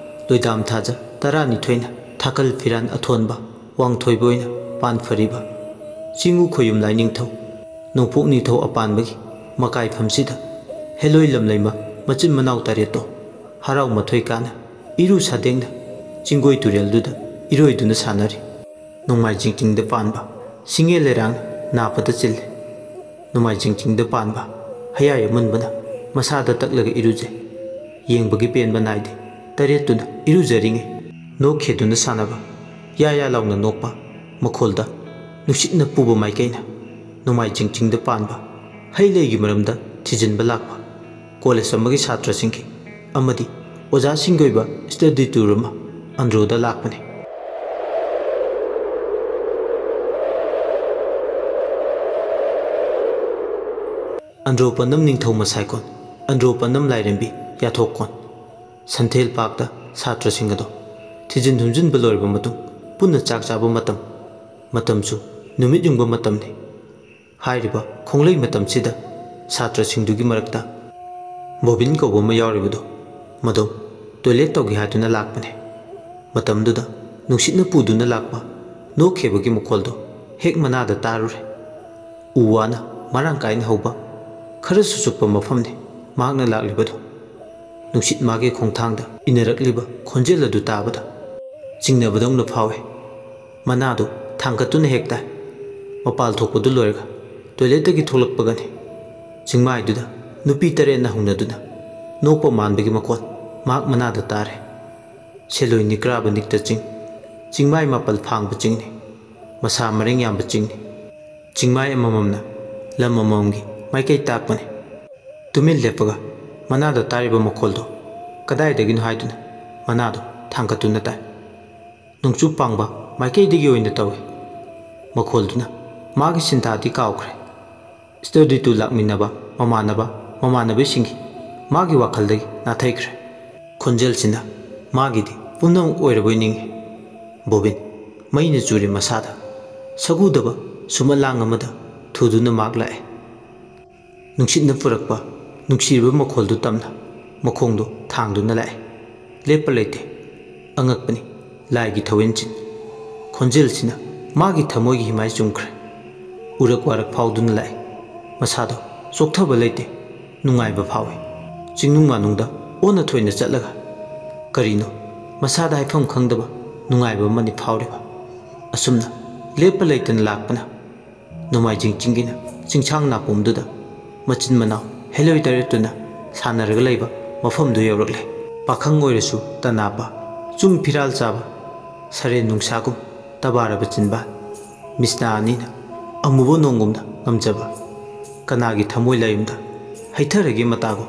ꯂꯣꯏꯗꯥꯝ ꯊꯥꯖ ꯇꯔꯥꯅꯤꯊꯣꯏꯅ ꯊꯥꯀꯜ ꯐꯤꯔꯥꯟ ꯑꯊꯣꯟꯕ ꯋꯥꯡꯊꯣꯏꯕ ꯑꯣꯏꯅ ꯄꯥꯟ ꯐꯔꯤꯕ, ꯆꯤꯡꯉꯨ ꯈꯣꯌꯨꯝ ꯂꯥꯏꯅꯤꯡꯊꯧ, ꯅꯣꯡꯄꯣꯛ ꯅꯤꯡꯊꯧ ꯑꯄꯥꯟꯕꯒꯤ ꯃꯀꯥꯏꯐꯝꯁꯤꯗ ꯍꯦꯂꯣꯏ ꯂꯝꯂꯩꯃ ꯃꯆꯤꯟ ꯃꯅꯥꯎ ꯇꯔꯦꯠꯇꯣ ꯍꯔꯥꯎ ꯃꯊꯣꯏ ꯀꯥꯅ ꯏꯔꯨ ꯁꯥꯗꯦꯡꯅ ꯆꯤꯡꯒꯣꯏ ꯇꯨꯔꯦꯜꯗꯨꯗ ꯏꯔꯣꯏꯗꯨꯅ ꯁꯥꯟꯅꯔꯤ꯫ ꯅꯣꯡꯃꯥꯏꯖꯤꯡ ꯆꯤꯡꯗ ꯄꯥꯟꯕ ꯁꯤꯡꯉꯦ ꯂꯩꯔꯥꯡ ꯅꯥꯄꯗ ꯆꯤꯜꯂꯤ꯫ ꯅꯣꯡꯃꯥꯏꯖꯤꯡ ꯆꯤꯡꯗ ꯄꯥꯟꯕ ꯍꯌꯥꯏ ꯑꯃꯨꯟꯕꯅ ꯃꯁꯥꯗ ꯇꯛꯂꯒ ꯏꯔꯨꯖꯩ꯫ ꯌꯦꯡꯕꯒꯤ ꯄꯦꯟꯕ ꯅꯥꯏꯗꯦ꯫ ꯇꯔꯦꯠꯇꯨꯅ ꯏꯔꯨꯖꯔꯤꯉꯩ ꯅꯣꯛ ꯈꯦꯗꯨꯅ ꯁꯥꯟꯅꯕ, ꯌꯥ ꯌꯥ ꯂꯥꯎꯅ ꯅꯣꯛꯄ ꯃꯈꯣꯜꯗ ꯅꯨꯡꯁꯤꯠꯅ ꯄꯨꯕ ꯃꯥꯏꯀꯩꯅ ꯅꯣꯡꯃꯥꯏꯖꯤꯡ ꯆꯤꯡꯗ ꯄꯥꯟꯕ ꯍꯩ ꯂꯩꯒꯤ ꯃꯔꯝꯗ ꯊꯤꯖꯤꯟꯕ ꯂꯥꯛꯄ ꯀꯣꯂꯦꯖ ꯑꯃꯒꯤ ꯁꯥꯇ꯭ꯔꯁꯤꯡꯒꯤ ꯑꯃꯗꯤ ꯑꯣꯖꯥꯁꯤꯡꯒꯤ ꯑꯣꯏꯕ ꯁ꯭ꯇꯗꯤ ꯇꯨꯔ ꯑꯃ ꯑꯟꯗ꯭ꯔꯣꯗ ꯂꯥꯛꯄꯅꯤ꯫ ꯑꯟꯗ꯭ꯔꯣ ꯄꯟꯗꯝ ꯅꯤꯡꯊꯧ ꯃꯁꯥꯏꯀꯣꯟ ꯑꯟꯗ꯭ꯔꯣ ꯄꯅꯝ ꯂꯥꯏꯔꯦꯝꯕꯤ ꯌꯥꯊꯣꯛꯀꯣꯟ꯫ ꯁꯟꯊꯦꯜ ꯄꯥꯛꯇ ꯁꯥꯇ꯭ꯔꯁꯤꯡ ꯑꯗꯣ ꯊꯤꯖꯤꯟ ꯍꯨꯝꯖꯤꯟꯕ ꯂꯣꯏꯔꯕ ꯃꯇꯨꯡ ꯄꯨꯟꯅ ꯆꯥꯛ ꯆꯥꯕ ꯃꯇꯝ, ꯃꯇꯝꯁꯨ ꯅꯨꯃꯤꯠ ꯌꯨꯡꯕ ꯃꯇꯝꯅꯤ꯫ ꯍꯥꯏꯔꯤꯕ ꯈꯣꯡꯂꯩ ꯃꯇꯝꯁꯤꯗ ꯁꯥꯇ꯭ꯔꯁꯤꯡꯗꯨꯒꯤ ꯃꯔꯛꯇ ꯕꯣꯕꯤꯟ ꯀꯧꯕ ꯑꯃ ꯌꯥꯎꯔꯤꯕꯗꯨ ꯃꯗꯣ ꯇꯣꯏꯂꯦꯠ ꯇꯧꯒꯦ ꯍꯥꯏꯗꯨꯅ ꯂꯥꯛꯄꯅꯦ꯫ ꯃꯇꯝꯗꯨꯗ ꯅꯨꯡꯁꯤꯠꯅ ꯄꯨꯗꯨꯅ ꯂꯥꯛꯄ ꯅꯣꯛꯈꯦꯕꯒꯤ ꯃꯈꯣꯜꯗꯣ ꯍꯦꯛ ꯃꯅꯥꯗ ꯇꯥꯔꯨꯔꯦ꯫ ꯎ ꯋꯥꯅ ꯃꯔꯥꯡ ꯀꯥꯏꯅ ꯍꯧꯕ ꯈꯔꯁꯨ ꯆꯨꯞꯄ ꯃꯐꯝꯅꯤ ꯃꯍꯥꯛꯅ ꯂꯥꯛꯂꯤꯕꯗꯨ꯫ ꯅꯨꯡꯁꯤꯠ ꯃꯥꯒꯤ ꯈꯣꯡꯊꯥꯡꯗ ꯏꯟꯅꯔꯛꯂꯤꯕ ꯈꯣꯟꯖꯦꯜ ꯑꯗꯨ ꯇꯥꯕꯗ ꯆꯤꯡꯅꯕꯗꯧꯅ ꯐꯥꯎꯏ꯫ ꯃꯅꯥꯗꯨ ꯊꯥꯡꯒꯠꯇꯨꯅ ꯍꯦꯛ ꯇꯥꯏ꯫ ꯃꯄꯥꯜ ꯊꯣꯛꯄꯗꯨ ꯂꯣꯏꯔꯒ ꯇꯣꯏꯂꯦꯠꯇꯒꯤ ꯊꯣꯛꯂꯛꯄꯒꯅꯤ꯫ ꯆꯤꯡꯃꯥꯏꯗꯨꯗ ꯅꯨꯄꯤ ꯇꯔꯦꯠꯅ ꯍꯧꯅꯗꯨꯅ ꯅꯣꯛꯄ ꯃꯥꯟꯕꯒꯤ ꯃꯈꯣꯜ ꯃꯍꯥꯛ ꯃꯅꯥꯗ ꯇꯥꯔꯦ꯫ ꯁꯦꯂꯣꯏ ꯅꯤꯛꯀ꯭ꯔꯥꯕ ꯅꯤꯛꯇ ꯆꯤꯡ, ꯆꯤꯡꯃꯥꯏ ꯃꯥꯄꯜ ꯐꯥꯡꯕ ꯆꯤꯡꯅꯤ꯫ ꯃꯁꯥ ꯃꯔꯦꯡ ꯌꯥꯝꯕ ꯆꯤꯡꯅꯤ꯫ ꯆꯤꯡꯃꯥꯏ ꯑꯃꯃꯝꯅ ꯂꯝ ꯑꯃꯃꯝꯒꯤ ꯃꯥꯏꯀꯩ ꯇꯥꯛꯄꯅꯤ꯫ ꯇꯨꯃꯤꯟ ꯂꯦꯞꯄꯒ ꯃꯅꯥꯗ ꯇꯥꯔꯤꯕ ꯃꯈꯣꯜꯗꯣ ꯀꯗꯥꯏꯗꯒꯤꯅꯣ ꯍꯥꯏꯗꯨꯅ ꯃꯅꯥꯗꯣ ꯊꯥꯡꯒꯠꯇꯨꯅ ꯇꯥꯏ꯫ ꯅꯣꯡꯆꯨꯞ ꯄꯥꯡꯕ ꯃꯥꯏꯀꯩꯗꯒꯤ ꯑꯣꯏꯅ ꯇꯧꯏ꯫ ꯃꯈꯣꯜꯗꯨꯅ ꯃꯥꯒꯤ ꯁꯤꯟꯊꯥꯗꯤ ꯀꯥꯎꯈ꯭ꯔꯦ꯫ ꯁ꯭ꯇꯗꯤ ꯇꯨꯔ ꯂꯥꯛꯃꯤꯟꯅꯕ ꯃꯃꯥꯟꯅꯕ ꯃꯃꯥꯟꯅꯕꯤꯁꯤꯡꯒꯤ ꯃꯥꯒꯤ ꯋꯥꯈꯜꯗꯒꯤ ꯅꯥꯊꯩꯈ꯭ꯔꯦ꯫ ꯈꯣꯟꯖꯦꯜꯁꯤꯅ ꯃꯥꯒꯤꯗꯤ ꯄꯨꯝꯅꯃꯛ ꯑꯣꯏꯔꯕꯣꯏ ꯅꯤꯡꯏ꯫ ꯕꯣꯕꯤꯟ ꯃꯩꯅ ꯆꯨꯔꯤ ꯃꯁꯥꯗ꯫ ꯁꯒꯨꯗꯕ ꯁꯨꯃꯟ ꯂꯥꯡ ꯑꯃꯗ ꯊꯨꯗꯨꯅ ꯃꯍꯥꯛ ꯂꯥꯛꯑꯦ꯫ ꯅꯨꯡꯁꯤꯠꯅ ꯄꯨꯔꯛꯄ ꯅꯨꯡꯁꯤꯔꯕ ꯃꯈꯣꯜꯗꯨ ꯇꯝꯅ ꯃꯈꯣꯡꯗꯨ ꯊꯥꯡꯗꯨꯅ ꯂꯥꯛꯑꯦ꯫ ꯂꯦꯞꯄ ꯂꯩꯇꯦ꯫ ꯑꯉꯛꯄꯅꯤ꯫ ꯂꯥꯏꯒꯤ ꯊꯧꯋꯤꯟꯆꯤꯟ꯫ ꯈꯣꯟꯖꯦꯜꯁꯤꯅ ꯃꯥꯒꯤ ꯊꯃꯣꯏꯒꯤ ꯍꯤꯃꯥꯏ ꯆꯨꯝꯈ꯭ꯔꯦ꯫ ꯎꯔꯛ ꯋꯥꯔꯛ ꯐꯥꯎꯗꯨꯅ ꯂꯥꯛꯏ꯫ ꯃꯁꯥꯗꯣ ꯆꯣꯛꯊꯕ ꯂꯩꯇꯦ꯫ ꯅꯨꯡꯉꯥꯏꯕ ꯐꯥꯎꯏ꯫ ꯆꯤꯡꯅꯨꯡ ꯃꯥꯅꯨꯡꯗ ꯑꯣꯟꯅ ꯊꯣꯏꯅ ꯆꯠꯂꯒ ꯀꯔꯤꯅꯣ ꯃꯁꯥꯗ ꯍꯥꯏꯐꯝ ꯈꯪꯗꯕ ꯅꯨꯡꯉꯥꯏꯕ ꯑꯃꯅꯤ ꯐꯥꯎꯔꯤꯕ꯫ ꯑꯁꯨꯝꯅ ꯂꯦꯞꯄ ꯂꯩꯇꯅ ꯂꯥꯛꯄꯅ ꯅꯣꯡꯃꯥꯏꯖꯤꯡ ꯆꯤꯡꯒꯤꯅ ꯆꯤꯡꯁꯥꯡ ꯅꯥꯄꯣꯝꯗꯨꯗ ꯃꯆꯤꯟ ꯃꯅꯥꯎ ꯍꯦꯂꯣꯏ ꯇꯔꯦꯠꯇꯨꯅ ꯁꯥꯟꯅꯔꯒ ꯂꯩꯕ ꯃꯐꯝꯗꯨ ꯌꯧꯔꯛꯂꯦ꯫ ꯄꯥꯈꯪ ꯑꯣꯏꯔꯁꯨ ꯇꯅꯥꯄꯥ, ꯆꯨꯡ ꯐꯤꯔꯥꯜ ꯆꯥꯕ, ꯁꯔꯦꯟ ꯅꯨꯡꯁꯥꯒꯨꯝ ꯇꯕꯥꯔꯕ ꯆꯤꯟꯕꯥꯜ, ꯃꯤꯁꯅꯥ ꯑꯅꯤꯅ ꯑꯃꯨꯕ ꯅꯣꯡꯒꯨꯝꯅ ꯉꯝꯖꯕ, ꯀꯅꯥꯒꯤ ꯊꯃꯣꯏ ꯂꯥꯌꯨꯝꯗ ꯍꯩꯊꯔꯒꯦ ꯃꯇꯥꯒꯨꯝ,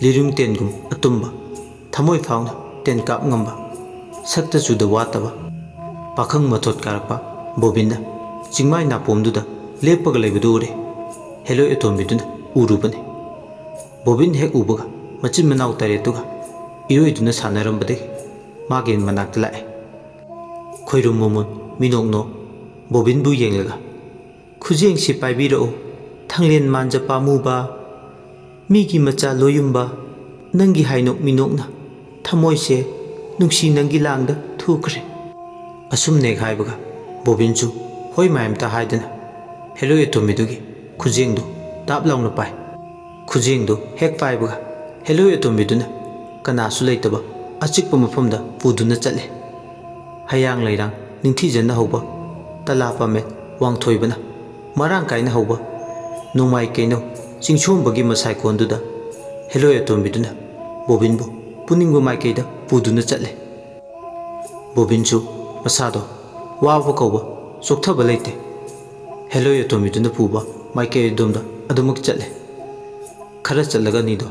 ꯂꯤꯔꯨꯡ ꯇꯦꯟꯒꯨꯝ ꯑꯇꯨꯝꯕ, ꯊꯃꯣꯏ ꯐꯥꯎꯅ ꯇꯦꯟꯀꯥꯞ ꯉꯝꯕ, ꯁꯛꯇ ꯆꯨꯗ ꯋꯥꯠꯇꯕ, ꯄꯥꯈꯪ ꯃꯊꯣꯠ ꯀꯥꯔꯛꯄ ꯕꯣꯕꯤꯟꯅ ꯆꯤꯡꯃꯥꯏ ꯅꯥꯄꯣꯝꯗꯨꯗ ꯂꯦꯞꯄꯒ ꯂꯩꯕꯗꯨ ꯎꯔꯦ꯫ ꯍꯦꯂꯣꯏ ꯑꯇꯣꯝꯕꯤꯗꯨꯅ ꯎꯔꯨꯕꯅꯤ꯫ ꯕꯣꯕꯤꯟ ꯍꯦꯛ ꯎꯕꯒ ꯃꯆꯤꯟ ꯃꯅꯥꯎ ꯇꯔꯦꯠꯇꯨꯒ ꯏꯔꯣꯏꯗꯨꯅ ꯁꯥꯟꯅꯔꯝꯕꯗꯒꯤ ꯃꯥꯒꯤ ꯃꯅꯥꯛꯇ ꯂꯥꯛꯑꯦ꯫ ꯈꯣꯏꯔꯨꯝ ꯃꯣꯃꯣꯟ ꯃꯤꯅꯣꯛꯅꯣ ꯕꯣꯕꯤꯟꯕꯨ ꯌꯦꯡꯂꯒ, "ꯈꯨꯖꯦꯡꯁꯤ ꯄꯥꯏꯕꯤꯔꯛꯎ, ꯊꯥꯡꯂꯦꯟ ꯃꯥꯟꯖ ꯄꯥꯝꯃꯨꯕ, ꯃꯤꯒꯤ ꯃꯆꯥ ꯂꯣꯌꯨꯝꯕ, ꯅꯪꯒꯤ ꯍꯥꯏꯅꯣꯛ ꯃꯤꯅꯣꯛꯅ ꯊꯃꯣꯏꯁꯦ ꯅꯨꯡꯁꯤ ꯅꯪꯒꯤ ꯂꯥꯡꯗ ꯊꯨꯈ꯭ꯔꯦ"꯫ ꯑꯁꯨꯝ ꯅꯦꯛ ꯍꯥꯏꯕꯒ ꯕꯣꯕꯤꯟꯁꯨ ꯍꯣꯏ ꯃꯥꯏ ꯑꯝꯇ ꯍꯥꯏꯗꯅ ꯍꯦꯂꯣꯏ ꯑꯇꯣꯝꯕꯤꯗꯨꯒꯤ ꯈꯨꯖꯦꯡꯗꯨ ꯇꯥꯞ ꯂꯥꯎꯅ ꯄꯥꯏ꯫ ꯈꯨꯖꯦꯡꯗꯨ ꯍꯦꯛ ꯄꯥꯏꯕꯒ ꯍꯦꯂꯣꯏ ꯑꯇꯣꯝꯕꯤꯗꯨꯅ ꯀꯅꯥꯁꯨ ꯂꯩꯇꯕ ꯑꯆꯤꯛꯄ ꯃꯐꯝꯗ ꯄꯨꯗꯨꯅ ꯆꯠꯂꯦ꯫ ꯍꯌꯥꯡ ꯂꯩꯔꯥꯡ ꯅꯤꯡꯊꯤꯖꯅ ꯍꯧꯕ ꯇꯂꯥ ꯄꯥꯃꯦꯟ ꯋꯥꯡꯊꯣꯏꯕꯅ ꯃꯔꯥꯡ ꯀꯥꯏꯅ ꯍꯧꯕ ꯅꯣꯡꯃꯥꯏ ꯀꯩꯅꯧ ꯆꯤꯡꯁꯣꯝꯕꯒꯤ ꯃꯁꯥꯏꯀꯣꯟꯗꯨꯗ ꯍꯦꯂꯣꯏ ꯑꯇꯣꯝꯕꯤꯗꯨꯅ ꯕꯣꯕꯤꯟꯕꯨ ꯄꯨꯅꯤꯡꯕ ꯃꯥꯏꯀꯩꯗ ꯄꯨꯗꯨꯅ ꯆꯠꯂꯦ꯫ ꯕꯣꯕꯤꯟꯁꯨ ꯃꯁꯥꯗꯣ ꯋꯥꯕ ꯀꯧꯕ ꯆꯣꯛꯊꯕ ꯂꯩꯇꯦ꯫ ꯍꯦꯂꯣꯏ ꯑꯇꯣꯝꯕꯤꯗꯨꯅ ꯄꯨꯕ ꯃꯥꯏꯀꯩ ꯑꯗꯣꯝꯗ ꯑꯗꯨꯃꯛ ꯆꯠꯂꯦ꯫ ꯈꯔ ꯆꯠꯂꯒ ꯑꯅꯤꯗꯣ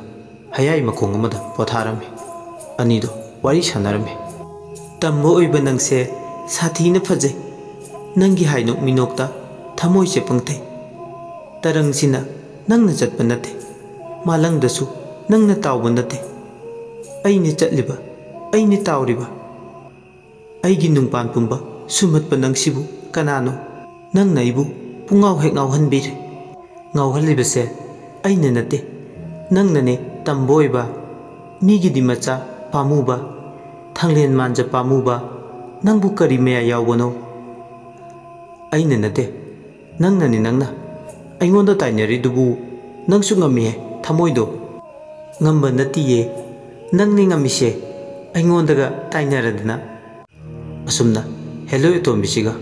ꯍꯌꯥꯏ ꯃꯈꯣꯡ ꯑꯃꯗ ꯄꯣꯊꯥꯔꯝꯃꯤ꯫ ꯑꯅꯤꯗꯣ ꯋꯥꯔꯤ ꯁꯥꯟꯅꯔꯝꯃꯤ꯫ "ꯇꯝꯕ ꯑꯣꯏꯕ ꯅꯪꯁꯦ ꯁꯥꯊꯤꯅ ꯐꯖꯩ꯫ ꯅꯪꯒꯤ ꯍꯥꯏꯅꯣꯛ ꯃꯤꯅꯣꯛꯇ ꯊꯃꯣꯏꯁꯦ ꯄꯪꯊꯩ꯫ ꯇꯔꯪꯁꯤꯅ ꯅꯪꯅ ꯆꯠꯄ ꯅꯠꯇꯦ, ꯃꯥꯂꯪꯗꯁꯨ ꯅꯪꯅ ꯇꯥꯎꯕ ꯅꯠꯇꯦ꯫ ꯑꯩꯅ ꯆꯠꯂꯤꯕ, ꯑꯩꯅ ꯇꯥꯎꯔꯤꯕ, ꯑꯩꯒꯤ ꯅꯨꯡꯄꯥꯟ ꯄꯨꯝꯕ ꯁꯨꯝꯍꯠꯄ ꯅꯪꯁꯤꯕꯨ ꯀꯅꯥꯅꯣ? ꯅꯪꯅ ꯑꯩꯕꯨ ꯄꯨꯡꯉꯥꯎ ꯍꯦꯛ ꯉꯥꯎꯍꯟꯕꯤꯔꯦ꯫ ꯉꯥꯎꯍꯜꯂꯤꯕꯁꯦ ꯑꯩꯅ ꯅꯠꯇꯦ, ꯅꯪꯅꯅꯦ ꯇꯝꯕ ꯑꯣꯏꯕ, ꯃꯤꯒꯤꯗꯤ ꯃꯆꯥ ꯄꯥꯝꯃꯨꯕ, ꯊꯥꯡꯂꯦꯟ ꯃꯥꯟꯖ ꯄꯥꯝꯃꯨꯕ, ꯅꯪꯕꯨ ꯀꯔꯤ ꯃꯌꯥꯏ ꯌꯥꯎꯕꯅꯣ?" "ꯑꯩꯅ ꯅꯠꯇꯦ, ꯅꯪꯅꯅꯤ, ꯅꯪꯅ꯫ ꯑꯩꯉꯣꯟꯗ ꯇꯥꯏꯅꯔꯤꯗꯨꯕꯨ ꯅꯪꯁꯨ ꯉꯝꯃꯤꯍꯦ ꯊꯃꯣꯏꯗꯣ"꯫ "ꯉꯝꯕ ꯅꯠꯇꯤꯌꯦ, ꯅꯪꯅꯤ ꯉꯝꯃꯤꯁꯦ, ꯑꯩꯉꯣꯟꯗꯒ ꯇꯥꯏꯅꯔꯗꯅ"꯫ ꯑꯁꯨꯝꯅ ꯍꯦꯂꯣꯏ ꯑꯇꯣꯝꯕꯤꯁꯤꯒ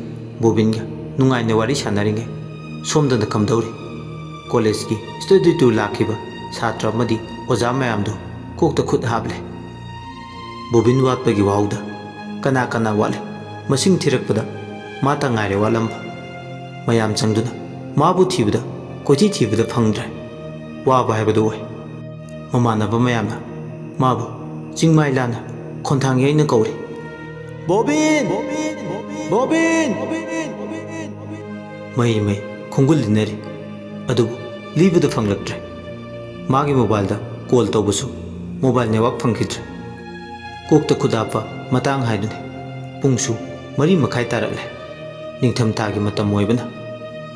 ꯕꯣꯕꯤꯟꯒ ꯅꯨꯡꯉꯥꯏꯅ ꯋꯥꯔꯤ ꯁꯥꯟꯅꯔꯤꯉꯩ ꯁꯣꯝꯗꯅ ꯀꯝꯗꯧꯔꯤ? ꯀꯣꯂꯦꯖꯀꯤ ꯁ꯭ꯇꯗꯤ ꯇꯨꯔ ꯂꯥꯛꯈꯤꯕ ꯁꯥꯇ꯭ꯔ ꯑꯃꯗꯤ ꯑꯣꯖꯥ ꯃꯌꯥꯝꯗꯨ ꯀꯣꯛꯇ ꯈꯨꯠ ꯍꯥꯞꯂꯦ꯫ ꯕꯣꯕꯤꯟ ꯋꯥꯠꯄꯒꯤ ꯋꯥꯍꯧꯗ ꯀꯅꯥ ꯀꯅꯥ ꯋꯥꯠꯂꯤ? ꯃꯁꯤꯡ ꯊꯤꯔꯛꯄꯗ ꯃꯥꯇ ꯉꯥꯏꯔꯦ ꯋꯥꯠꯂꯝꯕ꯫ ꯃꯌꯥꯝ ꯆꯪꯗꯨꯅ ꯃꯥꯕꯨ ꯊꯤꯕꯗ ꯀꯣꯏꯊꯤ ꯊꯤꯕꯗ ꯐꯪꯗ꯭ꯔꯦ꯫ ꯋꯥꯕ ꯍꯥꯏꯕꯗꯨ ꯑꯣꯏ꯫ ꯃꯃꯥꯟꯅꯕ ꯃꯌꯥꯝꯅ ꯃꯥꯕꯨ ꯆꯤꯡꯃꯥꯏ ꯂꯥꯟꯅ ꯈꯣꯟꯊꯥꯡ ꯌꯩꯅ ꯀꯧꯔꯤ꯫ "ꯕꯣꯕꯤꯟ! ꯕꯣꯕꯤꯟ! ꯃꯩ ꯃꯩ ꯈꯣꯡꯒꯨꯜ ꯂꯤꯅꯔꯤ꯫ ꯑꯗꯨꯕꯨ ꯂꯤꯕꯗ ꯐꯪꯂꯛꯇ꯭ꯔꯦ"꯫ ꯃꯥꯒꯤ ꯃꯣꯕꯥꯏꯜꯗ ꯀꯣꯜ ꯇꯧꯕꯁꯨ ꯃꯣꯕꯥꯏꯜ ꯅꯦꯠꯋꯥꯛ ꯐꯪꯈꯤꯗ꯭ꯔꯦ꯫ ꯀꯣꯛꯇ ꯈꯨꯠ ꯍꯥꯞꯄ ꯃꯇꯥꯡ ꯍꯥꯏꯗꯨꯅꯤ꯫ ꯄꯨꯡꯁꯨ ꯃꯔꯤ ꯃꯈꯥꯏ ꯇꯥꯔꯛꯂꯦ꯫ ꯅꯤꯡꯊꯝꯊꯥꯒꯤ ꯃꯇꯝ ꯑꯣꯏꯕꯅ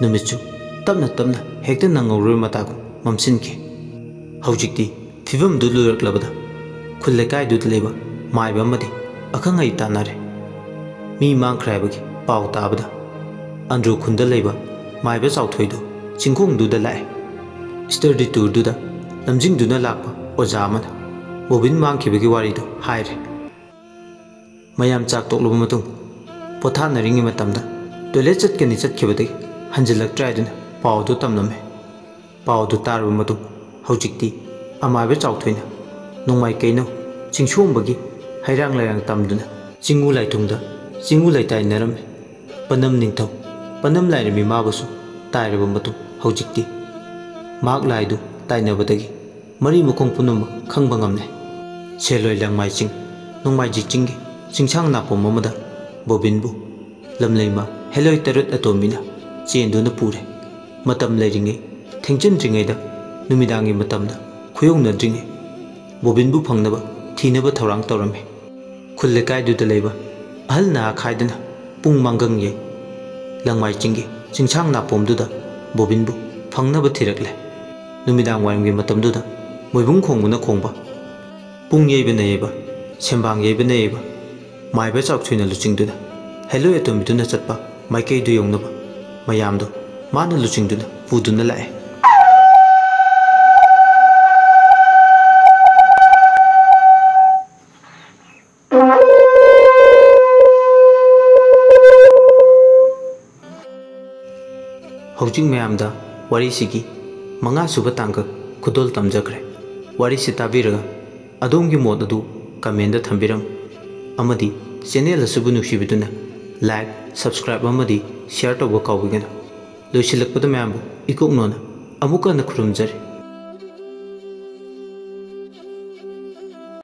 ꯅꯨꯃꯤꯠꯁꯨ ꯇꯞꯅ ꯇꯞꯅ ꯍꯦꯛꯇ ꯅꯪꯍꯧꯔꯣꯏ ꯃꯇꯥꯒꯨꯝ ꯃꯝꯁꯤꯟꯈꯤ꯫ ꯍꯧꯖꯤꯛꯇꯤ ꯐꯤꯕꯝꯗꯨ ꯂꯣꯏꯔꯛꯂꯕꯗ ꯈꯨꯜ ꯂꯩꯀꯥꯏꯗꯨꯗ ꯂꯩꯕ ꯃꯥꯏꯕ ꯑꯃꯗꯤ ꯑꯈꯪ ꯑꯍꯩ ꯇꯥꯟꯅꯔꯦ꯫ ꯃꯤ ꯃꯥꯡꯈ꯭ꯔꯦ ꯍꯥꯏꯕꯒꯤ ꯄꯥꯎ ꯇꯥꯕꯗ ꯑꯟꯗ꯭ꯔꯣ ꯈꯨꯟꯗ ꯂꯩꯕ ꯃꯥꯏꯕ ꯆꯥꯎꯊꯣꯏꯗꯨ ꯆꯤꯡꯈꯣꯡꯗꯨꯗ ꯂꯥꯛꯑꯦ꯫ ꯁ꯭ꯇꯗꯤ ꯇꯨꯔꯗꯨꯗ ꯂꯝꯖꯤꯡꯗꯨꯅ ꯂꯥꯛꯄ ꯑꯣꯖꯥ ꯑꯃꯅ ꯕꯣꯕꯤꯟ ꯃꯥꯡꯈꯤꯕꯒꯤ ꯋꯥꯔꯤꯗꯨ ꯍꯥꯏꯔꯦ꯫ ꯃꯌꯥꯝ ꯆꯥꯛ ꯇꯣꯛꯂꯕ ꯃꯇꯨꯡ ꯄꯣꯊꯥꯅꯔꯤꯉꯩ ꯃꯇꯝꯗ ꯇꯣꯏꯂꯦꯠ ꯆꯠꯀꯅꯤ ꯆꯠꯈꯤꯕꯗꯒꯤ ꯍꯟꯖꯤꯜꯂꯛꯇ꯭ꯔꯦ ꯍꯥꯏꯗꯨꯅ ꯄꯥꯎꯗꯨ ꯇꯝꯂꯝꯃꯦ꯫ ꯄꯥꯎꯗꯨ ꯇꯥꯔꯕ ꯃꯇꯨꯡ ꯍꯧꯖꯤꯛꯇꯤ ꯑꯃꯥꯏꯕ ꯆꯥꯎꯊꯣꯏꯅ ꯅꯣꯡꯃꯥꯏ ꯀꯩꯅꯧ ꯆꯤꯡꯁꯣꯝꯕꯒꯤ ꯍꯩꯔꯥꯡ ꯂꯩꯔꯥꯡ ꯇꯝꯗꯨꯅ ꯆꯤꯡꯉꯨ ꯂꯥꯏꯊꯨꯡꯗ ꯆꯤꯡꯉꯨ ꯂꯩꯇꯥꯏꯅꯔꯝꯃꯤ꯫ ꯄꯅꯝ ꯅꯤꯡꯊꯧ ꯄꯅꯝ ꯂꯥꯏꯔꯦꯝꯕꯤ ꯃꯥꯕꯨꯁꯨ ꯇꯥꯏꯔꯕ ꯃꯇꯨꯡ ꯍꯧꯖꯤꯛꯇꯤ ꯃꯍꯥꯛ ꯂꯥꯏꯗꯨ ꯇꯥꯏꯅꯕꯗꯒꯤ ꯃꯔꯤ ꯃꯈꯣꯡ ꯄꯨꯝꯅꯃꯛ ꯈꯪꯕ ꯉꯝꯂꯦ꯫ ꯁꯦꯜꯂꯣꯏ ꯂꯪꯃꯥꯏ ꯆꯤꯡ ꯅꯣꯡꯃꯥꯏꯖꯤ ꯆꯤꯡꯒꯤ ꯆꯤꯡꯁꯥꯡ ꯅꯥꯄꯣꯝ ꯑꯃꯗ ꯕꯣꯕꯤꯟꯕꯨ ꯂꯝꯂꯩꯃ ꯍꯦꯂꯣꯏ ꯇꯔꯨꯠ ꯑꯇꯣꯝꯕꯤꯅ ꯆꯦꯟꯗꯨꯅ ꯄꯨꯔꯦ꯫ ꯃꯇꯝ ꯂꯩꯔꯤꯉꯩ ꯊꯦꯡꯖꯤꯟꯗ꯭ꯔꯤꯉꯩꯗ ꯅꯨꯃꯤꯗꯥꯡꯒꯤ ꯃꯇꯝꯗ ꯈꯨꯌꯧꯅꯗ꯭ꯔꯤꯉꯩ ꯕꯣꯕꯤꯟꯕꯨ ꯐꯪꯅꯕ ꯊꯤꯅꯕ ꯊꯧꯔꯥꯡ ꯇꯧꯔꯝꯃꯤ꯫ ꯈꯨꯜ ꯂꯩꯀꯥꯏꯗꯨꯗ ꯂꯩꯕ ꯑꯍꯜ ꯅꯍꯥ ꯈꯥꯏꯗꯅ ꯄꯨꯡ ꯃꯥꯡꯒꯪ ꯌꯩ ꯂꯪꯃꯥꯏ ꯆꯤꯡꯒꯤ ꯆꯤꯡꯁꯥꯡ ꯅꯥꯄꯣꯝꯗꯨꯗ ꯕꯣꯕꯤꯟꯕꯨ ꯐꯪꯅꯕ ꯊꯤꯔꯛꯂꯦ꯫ ꯅꯨꯃꯤꯗꯥꯡ ꯋꯥꯏꯔꯝꯒꯤ ꯃꯇꯝꯗꯨꯗ ꯃꯣꯏꯕꯨꯡ ꯈꯣꯡꯕꯅ ꯈꯣꯡꯕ, ꯄꯨꯡ ꯌꯩꯕꯅ ꯌꯩꯕ, ꯁꯦꯝꯕꯥꯡ ꯌꯩꯕꯅ ꯌꯩꯕ, ꯃꯥꯏꯕ ꯆꯥꯎꯊꯣꯏꯅ ꯂꯨꯆꯤꯡꯗꯨꯅ ꯍꯦꯂꯣꯏ ꯑꯇꯣꯝꯕꯤꯗꯨꯅ ꯆꯠꯄ ꯃꯥꯏꯀꯩꯗꯨ ꯌꯧꯅꯕ ꯃꯌꯥꯝꯗꯨ ꯃꯥꯅ ꯂꯨꯆꯤꯡꯗꯨꯅ ꯄꯨꯗꯨꯅ ꯂꯥꯛꯑꯦ꯫ ꯍꯧꯖꯤꯛ ꯃꯌꯥꯝꯗ ꯋꯥꯔꯤꯁꯤꯒꯤ ꯃꯉꯥ ꯁꯨꯕ ꯇꯥꯡꯀꯛ ꯈꯨꯗꯣꯜ ꯇꯝꯖꯈ꯭ꯔꯦ꯫ ꯋꯥꯔꯤꯁꯤ ꯇꯥꯕꯤꯔꯒ ꯑꯗꯣꯝꯒꯤ ꯃꯣꯠ ꯑꯗꯨ ꯀꯃꯦꯟꯗ ꯊꯝꯕꯤꯔꯝꯃꯨ꯫ ꯑꯃꯗꯤ ꯆꯦꯅꯦꯜ ꯑꯁꯤꯕꯨ ꯅꯨꯡꯁꯤꯕꯤꯗꯨꯅ ꯂꯥꯏꯛ, ꯁꯕꯁꯀ꯭ꯔꯥꯏꯕ ꯑꯃꯗꯤ ꯁꯤꯌꯥꯔ ꯇꯧꯕ ꯀꯥꯎꯕꯤꯒꯅꯨ꯫ ꯂꯣꯏꯁꯤꯜꯂꯛꯄꯗ ꯃꯌꯥꯝꯕꯨ ꯏꯀꯣꯛꯅꯣꯅ ꯑꯃꯨꯛꯀ ꯍꯟꯅ ꯈꯨꯔꯨꯝꯖꯔꯤ꯫